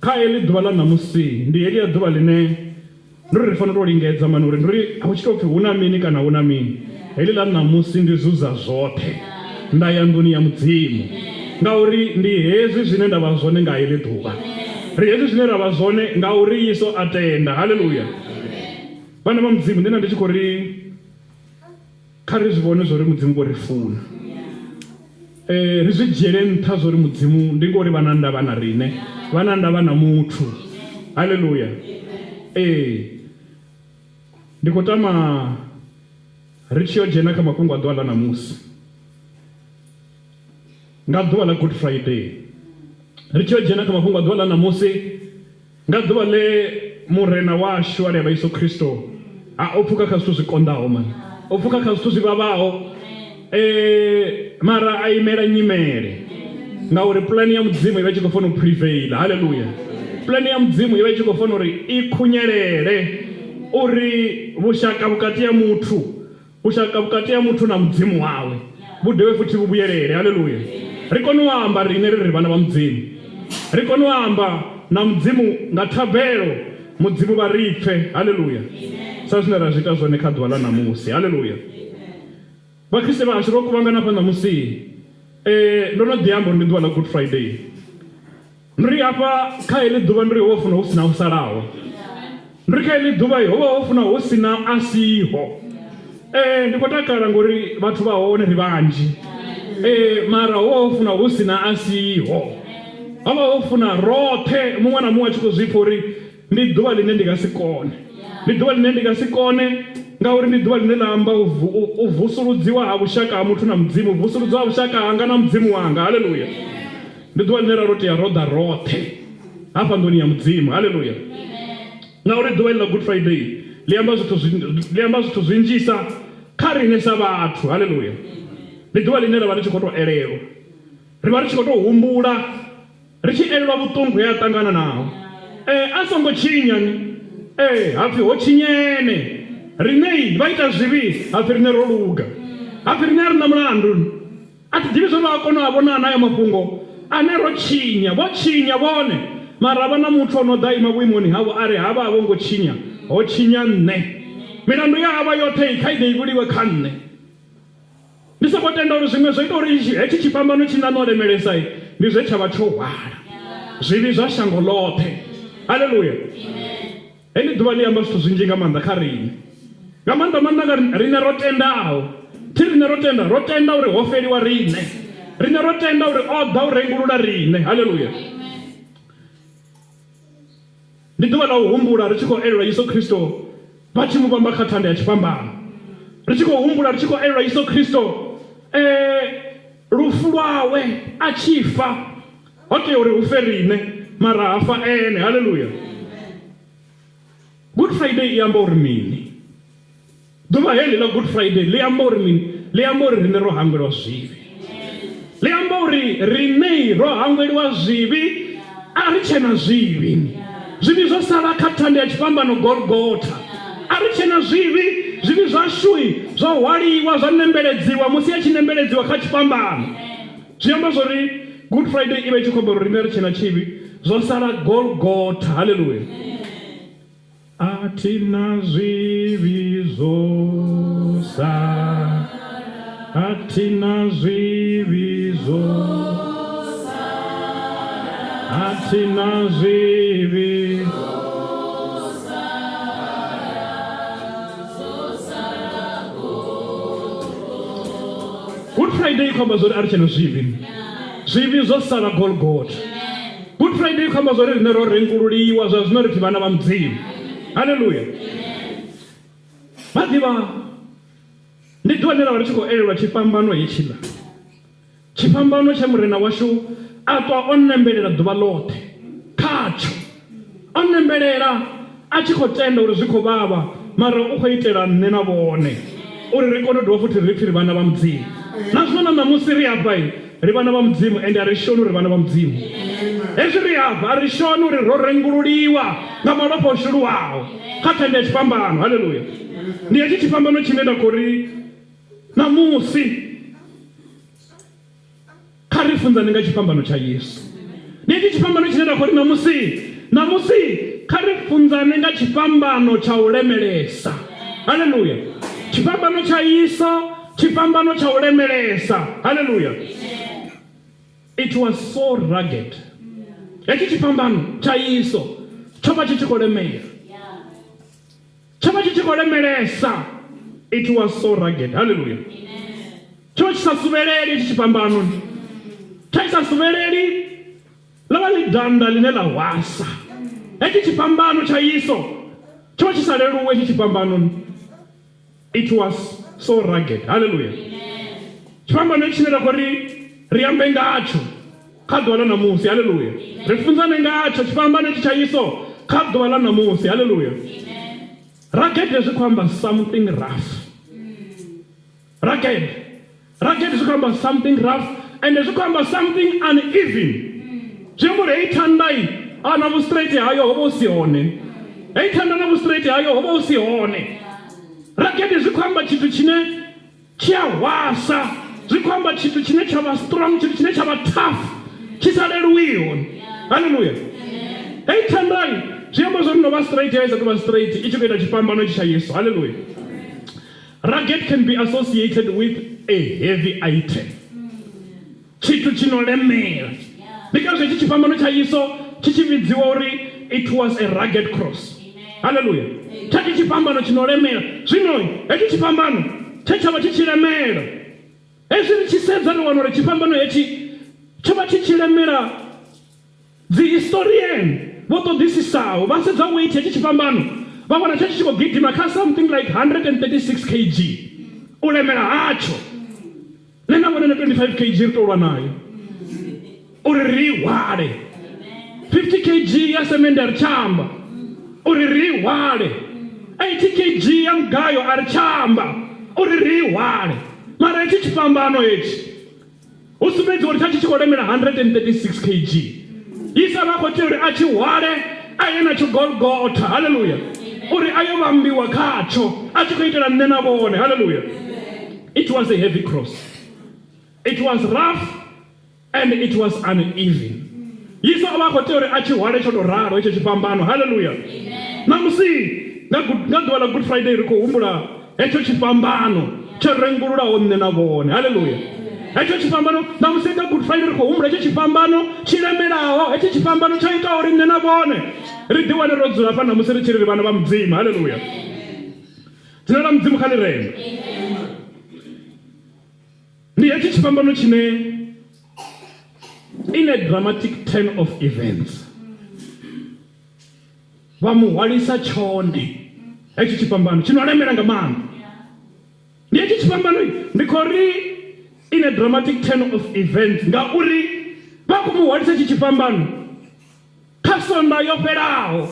Kha heḽi ḓuvha ḽa ṋamusi, ndi heḽia ḓuvha ḽine ndo ri ri fanela u tou lingedza mani uri ndi uri hu tshi tou pfi hu na mini kana hu na mini. Heḽi ḽa ṋamusi ndi zuza zwoṱhe nda ya nḓuni ya Mudzimu ngauri ndi hezwi zwine nda vha zwone nga heḽi ḓuvha. Ri hezwi zwine ra vha zwone ngauri Yesu a tenda. Haleluya! Vhana vha Mudzimu, nṋe nda ndi tshi khou ri kha ri zwi vhone zwa uri Mudzimu vho ri funa. Ee, ri zwi dzhiele nṱha zwa uri Mudzimu ndi ngori vha na ndavha na riṋe, vha na ndavha na muthu. Haleluya! Ee, ndi khou tama ri tshi yo dzhena kha mafhungo a ḓuvha ḽa ṋamusi, nga ḓuvha ḽa Good Friday. Ri tshi yo dzhena kha mafhungo a ḓuvha ḽa ṋamusi, Nga ḓuvha ḽe Murena washu ane a vha Yesu Kristo a o pfuka kha zwithu zwi konḓaho mani, o pfuka kha zwithu zwi vhavhaho e, mara a imela nyimele ngauri pulane ya Mudzimu i vha i tshi khou fanela u prevail. Haleluya! Pulane ya Mudzimu i vha i tshi khou fanela uri i khunyelele uri vhushaka vhukati ha muthu Vhushaka vhukati ha muthu na Mudzimu wawe vhu dovhe futhi vhu vhuyelele. Haleluya! Ri kone u amba riṋe ri ri vhana vha Mudzimu. Ri kone u amba na Mudzimu nga thabelo, Mudzimu vha ri pfe. Haleluya! Sa zwine ra zwi ita zwone kha ḓuvha ḽa ṋamusi. Haleluya! Vhakriste vha hashu ro kuvhangana hafha ṋamusi. Ndo no ḓi amba uri ndi ḓuvha ḽa Good Friday. Ndi ri hafha kha heḽi ḓuvha ndi ri ho funa hu si na o salaho. Ndi ri kha heḽi ḓuvha ho vha ho funa hu si na a siho. Ee ndi khou takala ngori vhathu vha hone ri vhanzhi. Ee mara ho vha ho funa hu si na a siho. Ho vha ho funa roṱhe muṅwe na muṅwe a tshi khou zwi pfa uri ndi ḓuvha ḽine ndi nga si kone. Ndi ḓuvha ḽine ndi nga si kone ngauri ndi ḓuvha ḽine ḽa amba u vusuludziwa ha vhushaka ha muthu na Mudzimu, u vusuludziwa ha vhushaka hanga na Mudzimu wanga. Haleluya! Ndi ḓuvha ḽine ra ro tea ro ḓa roṱhe hafha nḓuni ya Mudzimu. Haleluya! Ngauri ḓuvha ḽa Good Friday ḽi amba zwithu ḽi amba zwithu zwinzhisa kha riṋe sa vhathu. Haleluya! Ndi ḓuvha ḽine ra vha ri tshi khou tou elelwa, ri vha ri tshi khou tou humbula, ri tshi elelwa vhuṱungu he a ṱangana naho. Ee, a songo tshinya ni. Ee, ha pfi ho tshinya ene. Riṋe vha ita zwivhi, ha pfi riṋe ro luga. Ha pfi riṋe a ri na mulandu. A thi ḓivhi zwe vha kona u a vhona anayo mafhungo ane ro tshinya. Vho tshinya vhone, mara vha na muthu o no ḓa ima vhuimoni havho a ri, Havha a vho ngo tshinya, ho tshinya nṋe. Milandu ya havha yoṱhe kha i ḓe i vhuliwe kha nṋe. Ndi sokou tenda uri zwiṅwe zwo ita uri hetshi tshifhambano tshi ṋaṋe u lemelesa ndi zwe tsha vha tsho hwala zwivhi zwa shango ḽoṱhe. Haleluya! Heḽi ḓuvha ḽi amba zwithu zwinzhi nga maanḓa kha riṋe, nga maanḓa maanḓa nga riṋe ro tendaho. Thi riṋe ro tenda, ro tenda uri ho feliwa riṋe. Riṋe ro tenda uri o ḓa u rengulula riṋe. Haleluya! Ndi ḓuvha ḽa u humbula ri tshi khou elelwa Yesu Kristo vha tshi mu vhamba kha thanda ya tshifhambano. Ri tshi khou humbula ri tshi khou elelwa Yesu Kristo lufu lwawe a tshi fa. Ho tea uri hu fe riṋe, mara ha fa ene. Haleluya! Good Friday i amba uri mini? Ḓuvha heḽi ḽa Good Friday ḽi amba uri mini? Ḽi amba uri riṋe ro hangwelwa zwivhi. Ḽi amba uri riṋe ro hangweliwa zwivhi, a ri tshena zwivhi. Zwivhi zwo sala kha thanda ya tshifhambano Golgotha. A ri tshena zwivhi, zwivhi zwashu zwo hwaliwa zwa nembeledziwa musi a tshi nembeledziwa kha tshifhambano. Zwi amba zwori Good Friday i vha i tshi khou amba uri riṋe ri tshena tshivhi, zwo sala Golgotha. Haleluya. A thi na zwivhi zwo sa a thi na zwivhi zwo a thi na zwivhi Good Friday i khou amba zwori a ri tshena zwivhi zwivhi zwo sala Golgotha Good Friday i khou amba zwori riṋe ro rengululiwa zwa zwino ri pfi vhana vha Mudzimu haleluya vha ḓivha ndi ḓuvha ḽine ra vha ri tshi khou elelwa tshifhambano hetshiḽa Tshifhambano tshe Murena washu a ṱwa o nembelela ḓuvha ḽoṱhe khatsho. O nembelela a tshi khou tenda uri zwi khou vhavha, mara u khou itela nṋe na vhone uri ri kone u dovha futhi ri pfi ri vhana vha Mudzimu. Na zwino na ṋamusi ri hafha, ri vhana vha Mudzimu ende a ri shoni uri ri vhana vha Mudzimu. Hezwi ri hafha a ri shoni uri ro rengululiwa nga malofha o shuluwaho kha thanda ya tshifhambano. Haleluya! Ndi hetshi tshifhambano tshine nda khou ri ṋamusi. Kha ri funzane nga tshifhambano tsha Yesu. Ndi hetshi tshifhambano tshine nda khou ri ṋamusi. Ṋamusi kha ri funzane nga tshifhambano tsha u lemelesa. Haleluya! Tshifhambano tsha Yesu, tshifhambano tsha u lemelesa. Haleluya! It was so rugged. Hetshi tshifhambano tsha Yesu tsho vha tshi tshi khou lemela. Tsho vha tshi tshi khou lemelesa. It was so rugged. Haleluya! Tsho vha tshi sa suvheleli hetshi tshifhambano. Tsha tshi sa suvheleli Ḽo vha ḽi danda ḽine ḽa hwasa. Hetshi tshifhambano tsha Yesu tsho vha tshi sa leluwe hetshi tshifhambano. It was so rugged. Hallelujah. Tshifhambano tshine ra khou ri ri ambe ngatsho kha ḓuvha ḽa ṋamusi. Hallelujah. Ri funzane ngatsho tshifhambano hetshi tsha Yesu kha ḓuvha ḽa ṋamusi. Hallelujah. Rugged zwi khou amba something rough. Rugged. Rugged zwi khou amba something rough and zwi khou amba something uneven. Zwi amba uri heyi thanda i a na vhustraight hayo ho vha hu si hone. Heyi thanda na vhustraight hayo ho vha hu si hone. Rugged zwi khou amba tshithu tshine tshi a hwasa, zwi khou amba tshithu tshine tsha vha strong, tshithu tshine tsha vha tough, tshi sa leluwiho. Hallelujah. Heyi thanda zwi amba zwori no vha straight ya i sa tou vha straight i tshi khou ita tshifhambano tshi tsha Yesu. Hallelujah. Rugged can be associated with a heavy item. Tshithu tshi no lemela. Ndi ngazwo hetshi tshifhambano tsha Yesu tshi tshi vhidziwa uri it was a rugged cross. Hallelujah. Tsha tshi tshifhambano tshi no lemela. Zwino hetshi tshifhambano tshe tsha vha tshi tshi lemela. Hezwi ri tshi sedza ri wana uri tshifhambano hetshi tsho vha tshi tshi lemela Dzi historian vho ṱoḓisisaho vha sedza weight ya tshi tshifhambano vha wana tsho tshi tshi khou gidima kha something like 136 kg u lemela hatsho. Nṋe na vhone na 25 kg ri tou lwa nayo uri ri i hwale. 50 kg ya semende a ri tsha amba uri ri i hwale. 80 kg ya mugayo a ri tsha amba uri ri i hwale. Mara hetshi tshifhambano hetshi Hu sumbedza uri tsha tshi tshi khou lemela 136 kg. Yesu a vha khou tea uri a tshi hwale a ye natsho Golgotha. Haleluya! Uri a yo vhambiwa khatsho a tshi khou itela nṋe na vhone. Haleluya! It was a heavy cross. It was rough and it was uneven. Yesu o vha a khou tea uri a tshi hwale tsho tou ralo hetsho tshifhambano. Haleluya! Ṋamusi nga ḓuvha ḽa Good Friday ri khou humbula Hetsho tshifhambano tsho rengululaho nṋe na vhone. Haleluya! Hetsho tshifhambano, ṋamusi nga Good Friday ri khou humbula hetsho tshifhambano tshi lemelaho, hetsho tshifhambano tsho itaho uri nṋe na vhone ri ḓiwane ro dzula hafha ṋamusi ri tshi ri ri vhana vha Mudzimu. Haleluya! Dzina ḽa Mudzimu kha ḽi rendwe. Ndi hetshi tshifhambano tshine in a dramatic turn of events vha mu hwalisa tshone hetshi tshifhambano tshi no lemela nga maanḓa ndi hetshi tshifhambano ndi khou ri in a dramatic turn of events ngauri vha khou mu hwalisa tshi tshifhambano kha sonda yo fhelaho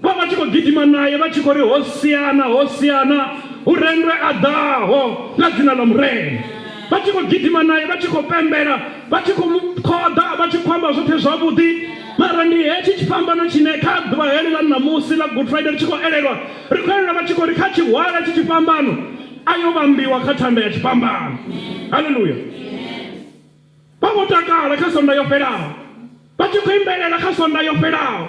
vha vha tshi khou gidima naye vha tshi khou ri hosiana hosiana hu rendwe a ḓaho nga dzina ḽa murena vha tshi khou gidima naye vha tshi khou pembela vha tshi khou mu khoḓa vha tshi khou amba zwoṱhe zwavhuḓi mara ndi hetshi tshifhambano tshine kha ḓuvha heḽi ḽa ṋamusi ḽa good friday ri tshi khou elelwa ri khou elelwa vha tshi khou ri kha tshihwala tshi tshifhambano a yo vhambiwa kha thanda ya tshifhambano haleluya Vha vho takala kha Sonda yo fhelaho, vha tshi khou imbelela kha Sonda yo fhelaho,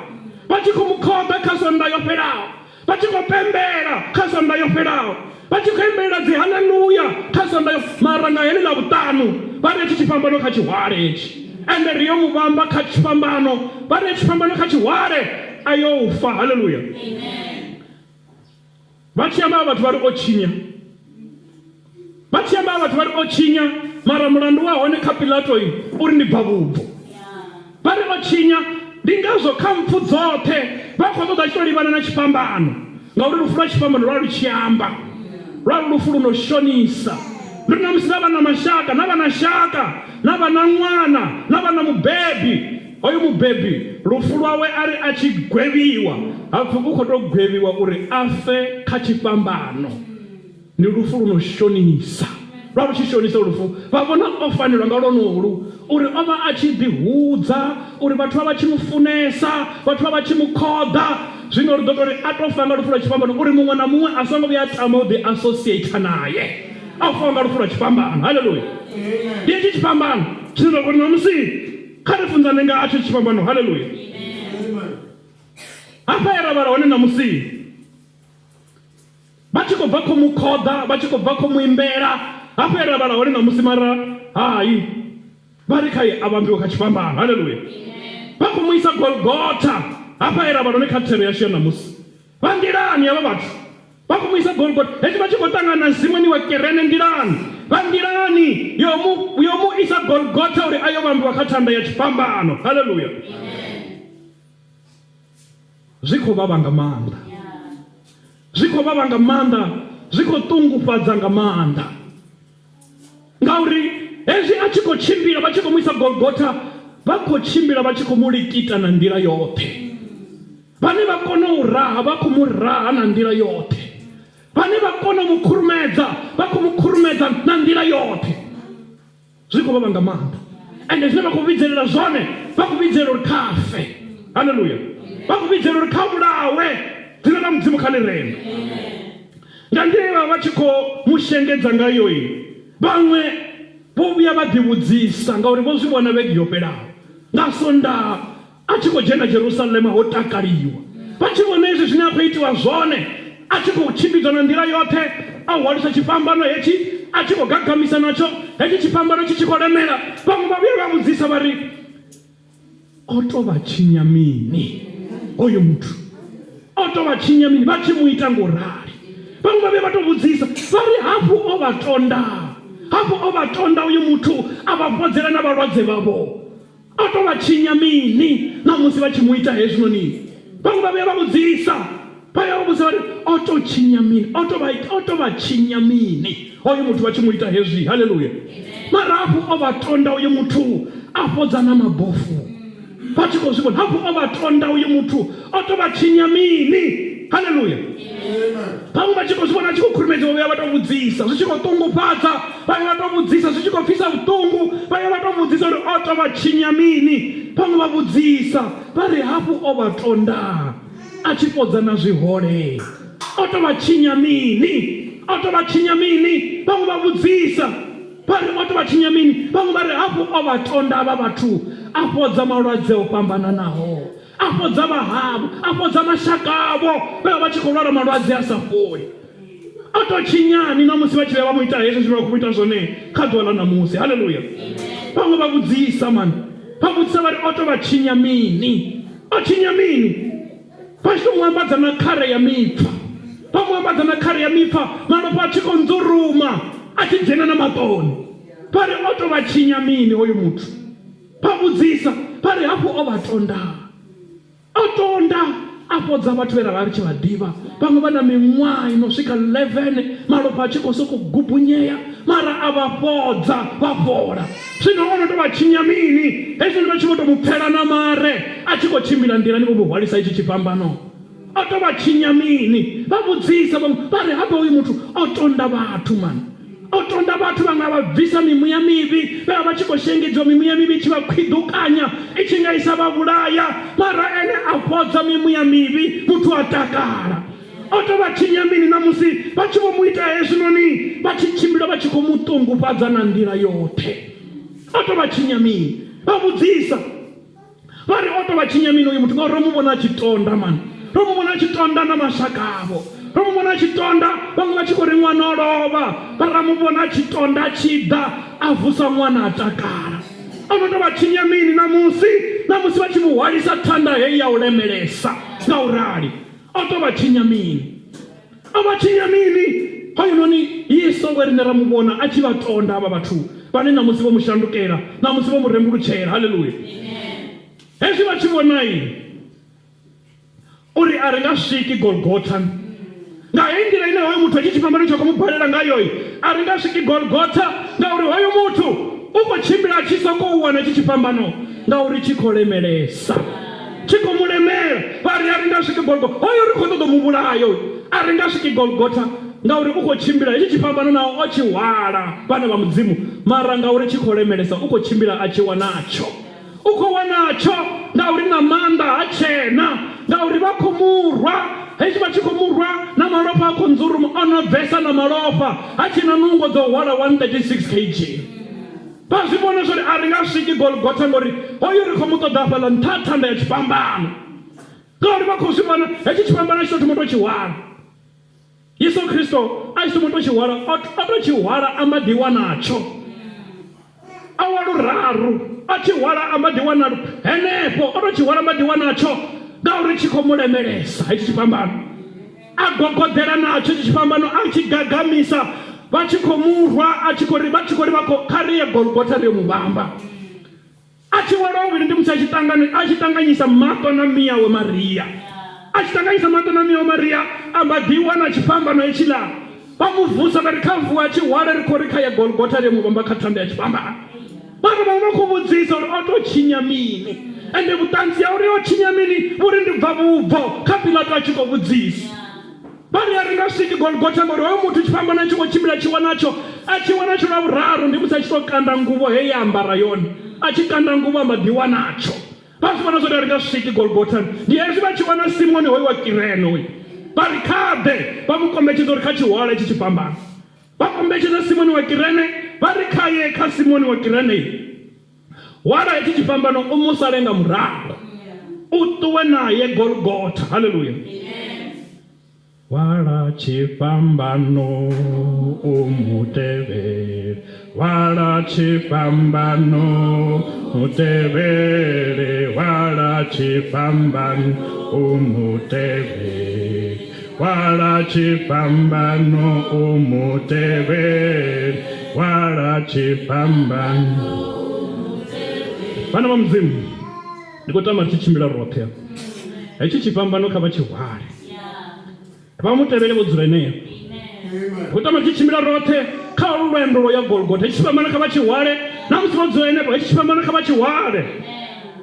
vha tshi khou mu khoḓa kha Sonda yo fhelaho, vha tshi khou pembela kha Sonda yo fhelaho, vha tshi khou imbelela dzihaleluya kha Sonda yo mara nga heḽi Ḽavhuṱanu vha ri hetshi tshifhambano kha tshihwale hetshi ende ri yo mu vhamba kha tshifhambano vha ri hetshi tshifhambano kha tshihwale a yo fa haleluya Vha tshi amba vhathu vha ri o tshinya. Vha tshi amba vhathu vha ri o tshinya, mara mulandu wa hone kha Pilato uri ndi bva vhubvo. Vha ri o tshinya, ndi ngazwo kha mpfu dzoṱhe vha khou ṱoḓa tshi tou livhana na tshifhambano, ngauri lufu lwa tshifhambano lwa lu tshi amba lwa lu lufu lu no shonisa. Ndi ri na musi na vha na mashaka, na vha na shaka, na vha na ṅwana, na vha na mubebi, Hoyu mubebi, lufu lwawe a ri a tshi gwevhiwa, ha pfi u khou tou gwevhiwa uri a fe kha tshifhambano. Ndi lufu lu no shonisa. Lwa lu tshi shonisa lufu, vha vhona o fanelwa nga lwonolu, uri o vha a tshi ḓihudza, uri vhathu vha vha tshi mu funesa, vhathu vha vha tshi mu khoḓa. Zwino ri ḓo tou ri a tou fa nga lufu lwa tshifhambano uri muṅwe na muṅwe a songo vhuya a tama u ḓiasosiaitha nae. A fa nga lufu lwa tshifhambano. Haleluya! Ndi hetshi tshifhambano tshine nda khou ri ṋamusi Kha ri funzane nga atsho tshifhambano. Haleluya. Hafha he ra vhala hone ṋamusi, vha tshi khou bva khou mu khoḓa, vha tshi khou bva khou mu imbela, hafha he ra vhala hone ṋamusi, mara hai, vha ri khae a vhambiwe kha tshifhambano. Haleluya! Vha khou mu isa Golgotha, hafha he ra vhala hone kha thero yashu ya ṋamusi. Vha nḓilani havha vhathu, vha khou mu isa Golgotha. Hezwi vha tshi khou ṱangana na Simoni wa Kirene nḓilani, vha nḓilani yo mu, yo mu isa Golgotha uri a yo vhambiwa kha thanda ya tshifhambano. Haleluya! Zwi khou vhavha nga maanḓa, zwi khou vhavha nga maanḓa, zwi khou ṱungufhadza nga maanḓa, ngauri hezwi a tshi khou tshimbila vha tshi khou mu isa Golgotha, vha khou tshimbila vha tshi khou mu likita na nḓila yoṱhe. Vhane vha kona u raha vha khou mu raha na nḓila yoṱhe, vhane vha kona u mu khurumedza vha khou mu khurumedza na nḓila yoṱhe. Zwi khou vhavha nga maanḓa, ende zwine vha khou vhidzelela zwone, vha khou vhidzelela uri kha fe. Haleluya! Vha khou vhidzelela uri kha vhulawe. Dzina ḽa Mudzimu kha ḽi rendwe. Nga nḓila ye vha vha tshi khou mu shengedza ngayoi, vhaṅwe vho vhuya vha ḓivhudzisa ngauri vho zwi vhona vhege yo fhelaho nga Sondaha A tshi khou dzhena Jerusalema ho takaliwa vha tshi vhona hezwi zwine a khou itiwa zwone, a tshi khou tshimbidzwa na nḓila yoṱhe, a hwalisa tshifhambano hetshi, a tshi khou gagamisa natsho hetshi tshifhambano tshi tshi khou lemela. Vhaṅwe vha vhuya vha vhudzisa vha ri, O tou vha tshinya mini hoyu muthu? O tou vha tshinya mini vha tshi mu ita ngo rali? Vhaṅwe vha vhuya vha tou vhudzisa vha ri, Hafhu o vha tonda, hafhu o vha tonda uyu muthu, a vha fhodzela na vhalwadze vhavho. O tou vha tshinya mini na musi vha tshi mu ita hezwinoni? Vhaṅwe vha vhuya vha vhudzisa, vha ya vha vhudzisa vha ri, O tou tshinya mini? O tou vha, o tou vha tshinya mini hoyu muthu vha tshi mu ita hezwi? Haleluya! Mara hafhu o vha tonda uyu muthu, a fhodza na mabofu vha tshi khou zwi vhona. Hafhu o vha tonda uyu muthu, o tou vha tshinya mini? Haleluya! Vhaṅwe vha tshi khou zwi vhona a tshi khou khurumedziwa vha ya vha tou vhudzisa zwi tshi khou ṱungufhadza, vha ya vha tou vhudzisa zwi tshi khou pfisa vhuṱungu, vha ya vha tou vhudzisa uri o tou vha tshinya mini. Vhaṅwe vha vhudzisa vha ri hafhu o vha tonda a tshi fhodza na zwihole, o tou vha tshinya mini? O tou vha tshinya mini? Vhaṅwe vha vhudzisa vha ri o tou vha tshinya mini? Vhaṅwe vha ri hafhu o vha tonda avha vhathu a fhodza malwadze o fhambananaho. A fhodza vhahavho, a fhodza mashaka avho vhe vha vha tshi khou lwala malwadze a sa fholi. O tou tshinyani na musi vha tshi vhuya vha mu ita hezwi zwine vha khou mu ita zwone kha ḓuvha ḽa ṋamusi. Haleluya! Vhaṅwe vha vhudzisa mani, vha vhudzisa vha ri o tou vha tshinya mini? O tshinya mini? Vha tshi tou mu ambadza na khare ya mipfa, vha mu ambadza na khare ya mipfa, malofha a tshi khou nzuruma a tshi dzhena na maṱoni. Vha ri o tou vha tshinya mini hoyu muthu? Vha vhudzisa vha ri, Hafhu o vha tonda? O tonda a fhodza vhathu vhe ra vha ri tshi vha ḓivha, vhaṅwe vha na miṅwaha i no swika 11 malofha a tshi khou sokou gubunyea, mara a vha fhodza vha fhola. Zwino o no tou vha tshinya mini? Hezwi vha tshi vho tou mu pfela na mare a tshi khou tshimbila nḓilani vho mu hwalisa itshi tshifhambano. O tou vha tshinya mini? Vha vhudzisa vhaṅwe vha ri, Habe hoyu muthu o tonda vhathu mani. O tonda vhathu vhaṅwe a vha bvisa mimuya mivhi, vhe vha vha tshi khou shengedziwa mimuya mivhi i tshi vha khwiḓukanya, i tshi nga isa vha vhulaya, mara ene a fhodza mimuya mivhi, muthu a takala. O tou vha tshinya mini ṋamusi vha tshi vho mu ita hezwinoni, vha tshi tshimbila vha tshi khou mu ṱungufhadza na nḓila yoṱhe? O tou vha tshinya mini? Vha vhudzisa. Vha ri, O tou vha tshinya mini uyu muthu? Ngauri ro mu vhona a tshi tonda mani. Ro mu vhona a tshi tonda na mashaka avho. Ro mu vhona a tshi tonda vhaṅwe vha tshi khou ri ṅwana o lovha. Vha ra mu vhona a tshi tonda a tshi ḓa a vusa ṅwana a takala. O no tou vha tshinya mini ṋamusi? Ṋamusi vha tshi mu hwalisa thanda heyi ya u lemelesa nga u rali. O tou vha tshinya mini? O vha tshinya mini? Hoyunoni Yesu we riṋe ra mu vhona a tshi vha tonda havha vhathu vhane ṋamusi vho mu shandukela, ṋamusi vho mu rembulutshela. Haleluya! Hezwi vha tshi vhona uri a ri nga swiki Golgotha nga heyi nḓila ine hoyu muthu hetshi tshifhambano tsha khou mu balela ngayo, a ri nga swiki Golgotha ngauri hoyu muthu u khou tshimbila a tshi sokou wana hetshi tshifhambano ngauri tshi khou lemelesa. Tshi khou mu lemela. Vha ri, A ri nga swiki Golgotha. Hoyu ri khou ṱoḓa u mu vhulaya hoyu. A ri nga swiki Golgotha ngauri u khou tshimbila hetshi tshifhambano naho o tshi hwala, vhana vha Mudzimu, mara ngauri tshi khou lemelesa u khou tshimbila a tshi wa natsho. U khou wa natsho ngauri na maanḓa ha tshena, ngauri vha khou mu rwa. Hezwi vha tshi khou mu rwa na malofha a khou nzuruma, o no bvesa na malofha, ha tshe na nungo dza u hwala 136 kg. Vha zwi vhona zwa uri a ri nga swiki Golgotha ngori hoyu ri khou mu ṱoḓa hafhaḽa nṱha ha thanda ya tshifhambano. Ngauri vha khou zwi vhona hetshi tshifhambano tshi tou thoma u tou tshi hwala. Yesu Kristo a tshi thoma u tou tshi hwala, o tou tshi hwala a mba ḓi wa natsho. A wa luraru a tshi hwala a mba ḓi wa na henefho, o tou tshi hwala a mba ḓi wa natsho ngauri tshi khou mu lemelesa hetshi tshifhambano. A gogoḓela natsho hetshi tshifhambano a tshi gagamisa vha tshi khou mu rwa a tshi khou ri vha tshi khou ri vha khou kha ri ye Golgotha ri yo mu vhamba. A tshi wela vhuvhili ndi musi a tshi ṱangana a tshi ṱanganyisa maṱo na miyawe Maria. A tshi ṱanganyisa maṱo na miyawe Maria a mba ḓi wana tshifhambano hetshiḽa. Vha mu vusa vha ri kha vuwa a tshi hwale ri khou ri kha ye Golgotha ri ye mu vhamba kha thanda ya tshifhambano. Vha ri vhaṅwe vha khou vhudzisa uri o tou tshinya mini. Ende vhuṱanzi ha uri o tshinya mini vhu ri ndi bva vhubvo kha Pilato a tshi khou vhudzisa. Vha ri a ri nga swiki Golgotha ngauri hoyo muthu tshifhambano a tshi khou tshimbila tshi wa natsho, a tshi wa natsho lwa vhuraru ndi musi a tshi tou kanda nguvho he ya ambara yone, a tshi kanda nguvho a mba ḓi wa natsho. Vha zwi vhona zwa uri a ri nga swiki Golgotha. Ndi hezwi vha tshi wana Simoni hoyu wa Kirene hoyu, vha ri kha ḓe, vha mu kombetshedza uri kha tshi hwale hetshi tshifhambano. Vha kombetshedza Simoni wa Kirene, vha ri kha ye kha Simoni wa Kirene, Hwala hetshi tshifhambano u mu sale nga murahu, u ṱuwe naye Golgotha. Haleluya! Hwala tshifhambano u mu tevhele, hwala tshifhambano mu tevhele, hwala tshifhambano u mu tevhele. Hwala tshifhambano u mu tevhele, hwala tshifhambano. Vhana vha Mudzimu, ndi khou tama ri tshi tshimbila roṱhe hafha. Hetshi tshifhambano kha vha tshi hwale, vha mu tevhele vho dzula henefho. Ndi khou tama ri tshi tshimbila roṱhe kha holu lwendo lwo ya Golgotha. Hetshi tshifhambano kha vha tshi hwale, na musi vho dzula henefho, hetshi tshifhambano kha vha tshi hwale.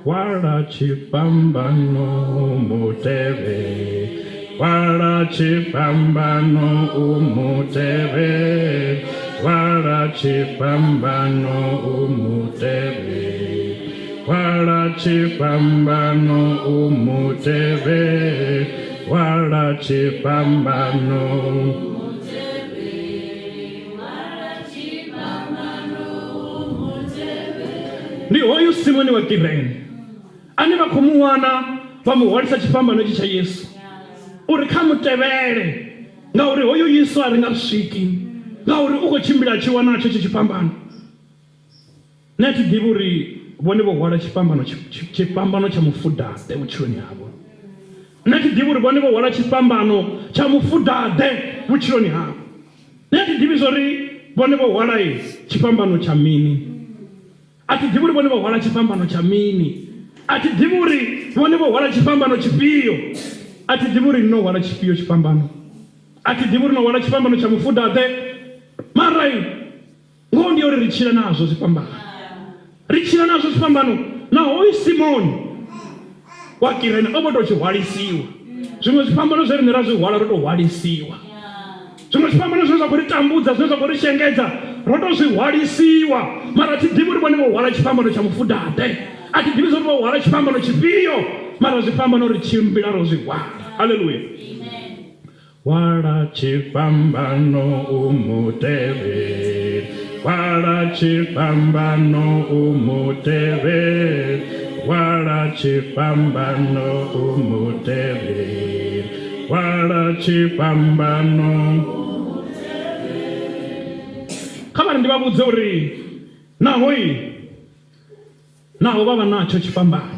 Hwala tshifhambano u mu tevhele, hwala tshifhambano u mu tevhele, hwala tshifhambano u mu tevhele, hwala tshifhambano u mu tevhele, hwala tshifhambano. Ndi hoyu Simoni wa Kirene ane vha khou mu wana vha mu hwalisa tshifhambano itshi tsha Yesu uri kha mu tevhele, ngauri hoyu Yesu a ri nga swiki ngauri u khou tshimbila a tshi wa natsho itshi tshifhambano. Nṋe a thi ḓivhi uri vhone vho hwala tshifhambano tshifhambano tsha mufuda-ḓe vhutshiloni havho. Nṋe a thi ḓivhi uri vhone vho hwala tshifhambano tsha mufuda-ḓe vhutshiloni havho. Nṋe a thi ḓivhi zwa uri vhone vho hwala tshifhambano tsha mini. A thi ḓivhi uri vhone vho hwala tshifhambano tsha mini. A thi ḓivhi uri vhone vho hwala tshifhambano tshifhio. A thi ḓivhi uri no hwala tshifhio tshifhambano. A thi ḓivhi uri no hwala tshifhambano tsha mufuda-ḓe. Mara ngoho ndi ya uri ri tshila nazwo zwifhambano. Ri tshila nazwo zwifhambano. Na hoyu Simoni wa Kirene o vho tou tshi hwalisiwa. Zwiṅwe zwifhambano zwe riṋe ra zwi hwala ro tou hwalisiwa. Zwiṅwe zwifhambano zwine zwa khou ri tambudza, zwine zwa khou ri shengedza, ro tou zwi hwalisiwa. Mara thi ḓivhi uri vhone vho hwala tshifhambano tsha mufuda-ḓe. A thi ḓivhi zwa uri vho hwala tshifhambano tshifhio. Mara zwifhambano ri tshimbila ro zwi hwala. Haleluya. Hwala tshifhambano u mu tevhele, hwala tshifhambano u mu tevhele, hwala tshifhambano u mu tevhele, hwala tshifhambano. Kha vha ri ndi vha vhudze uri naho i naho vha vha natsho tshifhambano,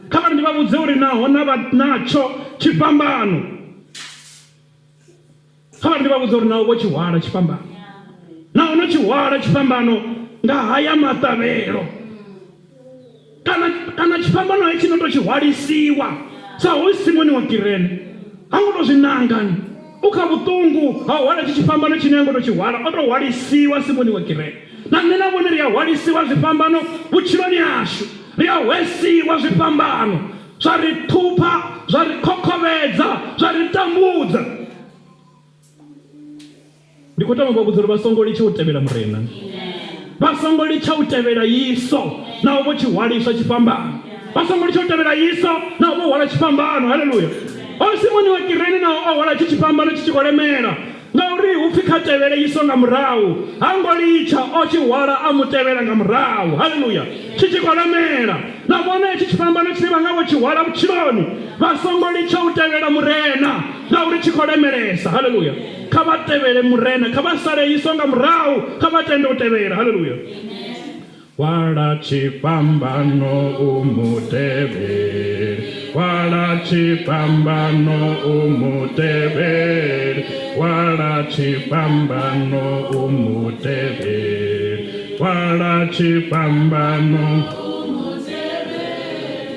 kha vha ri ndi vha vhudze uri naho na vha natsho tshifhambano, kha vha ri ndi vha vhudze uri naho vho tshi hwala tshifhambano, naho no tshi hwala tshifhambano nga haya maṱavhelo kana kana tshifhambano hetshi no to tshi hwalisiwa sa hoyu Simoni wa Kirene ha ngo to zwi nanga u kha vhuṱungu ha u hwala tshi tshifhambano tshine ha ngo to tshi hwala o to hwalisiwa Simoni wa Kirene. Na nṋe na vhone ri a hwalisiwa zwifhambano vhutshiloni hashu. Ri a hwesiwa zwifhambano zwa ri ṱhupha, zwa ri khokhovhedza, zwa ri tambudza. Ndi khou tama u vha vhudza uri vha songo litsha u tevhela Murena. Vha songo litsha u tevhela Yesu naho vho tshi hwaliswa tshifhambano. Vha songo litsha u tevhela Yesu naho vho hwala tshifhambano. Haleluya! O Simoni wa Kirene naho o hwala tshi tshifhambano tshi tshi khou lemela, Ngauri hu pfi kha tevhele Yesu nga murahu, ha ngo litsha, o tshi hwala a mu tevhela nga murahu. Haleluya! Tshi tshi khou lemela. Na vhone hetshi tshifhambano tshine vha nga vho tshi hwala vhutshiloni, vha songo litsha u tevhela Murena ngauri tshi khou lemelesa. Haleluya! Kha vha tevhele Murena, kha vha sale Yesu nga murahu, kha vha tende u tevhela. Haleluya! Hwala tshifhambano u mu tevhele, hwala tshifhambano u mu tevhele, hwala tshifhambano u mu tevhele, hwala tshifhambano.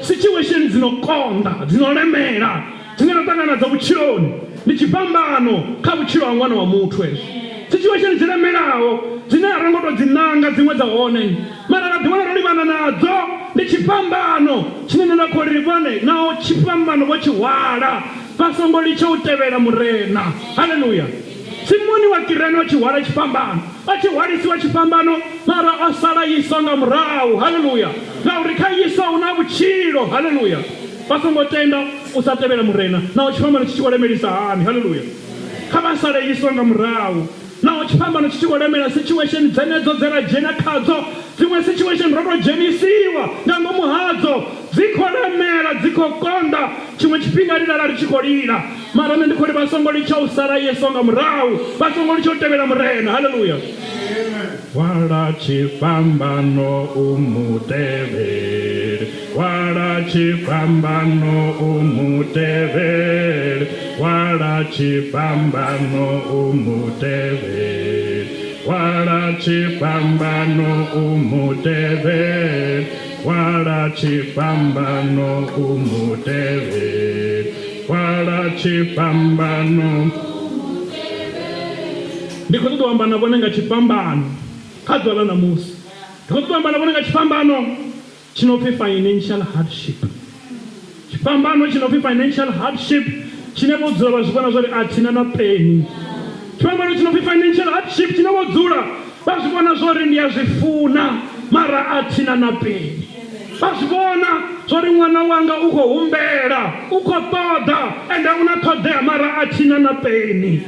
Situation dzi no konḓa, dzi no lemela, dzine ra ṱangana nadzo vhutshiloni ndi tshifhambano kha vhutshilo ha ṅwana wa muthu. Hezwo situation dzi lemelaho dzine a ro ngo tou dzi nanga dziṅwe dza hone mara ra ḓiwana ro livhana nadzo ndi tshifhambano tshine nṋe nda khou ri vhone naho tshifhambano vho tshi hwala vha songo litsha u tevhela Murena. Haleluya! Simoni wa Kirene o tshi hwala tshifhambano, o tshi hwalisiwa tshifhambano mara o sala Yesu nga murahu. Haleluya! Ngauri kha Yesu hu na vhutshilo. Haleluya! Vha songo tenda u sa tevhela Murena, naho tshifhambano tshi tshi vho lemelisa hani. Haleluya! Kha vha sale Yesu nga murahu, naho tshifhambano tshi tshi vho lemela. Situation dzenedzo dze ra dzhena khadzo, dziṅwe situation ro tou dzhenisiwa nga ngomu hadzo, dzi khou lemela, dzi khou konḓa. Tshiṅwe tshifhinga ri lala ri tshi khou lila, mara nṋe ndi khou ri vha songo litsha u sala Yesu nga murahu, vha songo litsha u tevhela Murena. Haleluya! Hwala tshifhambano u mu tevhele, Hwala tshifhambano u mu tevhele, Hwala tshifhambano u mu tevhele, Hwala tshifhambano u mu tevhele, Hwala tshifhambano u mu tevhele, Hwala tshifhambano. Ndi khou ṱoḓa u amba na vhone nga tshifhambano kha ḓuvha ḽa ṋamusi. Ndi khou ṱoḓa u amba na vhone nga tshifhambano tshi no pfi financial hardship. Tshifhambano tshi no pfi financial hardship tshine vho dzula vha zwi vhona zwori a thina na peni. Tshifhambano tshi no pfi financial hardship tshine vho dzula vha zwi vhona zwori ndi a zwi funa mara a thina na peni. Vha zwi vhona zwori ṅwana wanga u khou humbela, u khou ṱoḓa ende u na ṱhoḓea mara a thina na peni.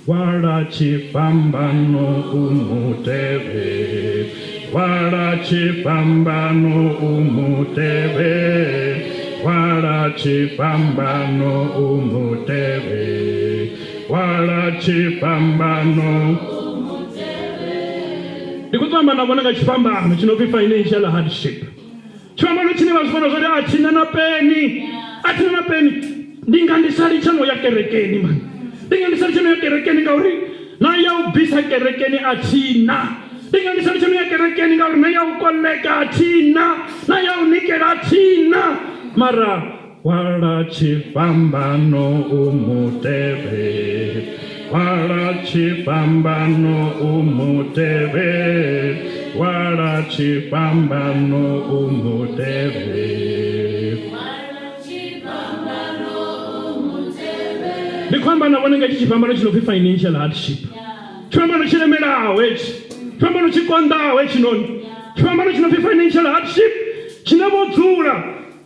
Hwala tshifhambano u mu tevhele, hwala tshifhambano u mu tevhele, hwala tshifhambano u mu tevhele, hwala tshifhambano. Ndi khou ṱoḓa amba na vhone nga tshifhambano tshi no pfi financial hardship. Tshifhambano tshine vha zwi vhona zwori a thina na peni, a thina na peni. Ndi nga ndi sa litsha no ya kerekeni mani, ndi nga ndi sa litsha no ya kerekeni ngauri na ya u bvisa kerekeni a thina. Ndi nga ndi sa litsha no ya kerekeni ngauri na ya u koleka a thina, na ya u nikela a thina. Mara Hwala tshifhambano u mu tevhele, hwala tshifhambano u mu tevhele, hwala tshifhambano u mu tevhele. Ndi khou amba na vhone nga hetshi tshifhambano tshi no pfi financial hardship. Tshifhambano tshi lemelaho hetshi, tshifhambano tshi konḓaho hetshinoni, tshifhambano tshi no pfi financial hardship tshine vho dzula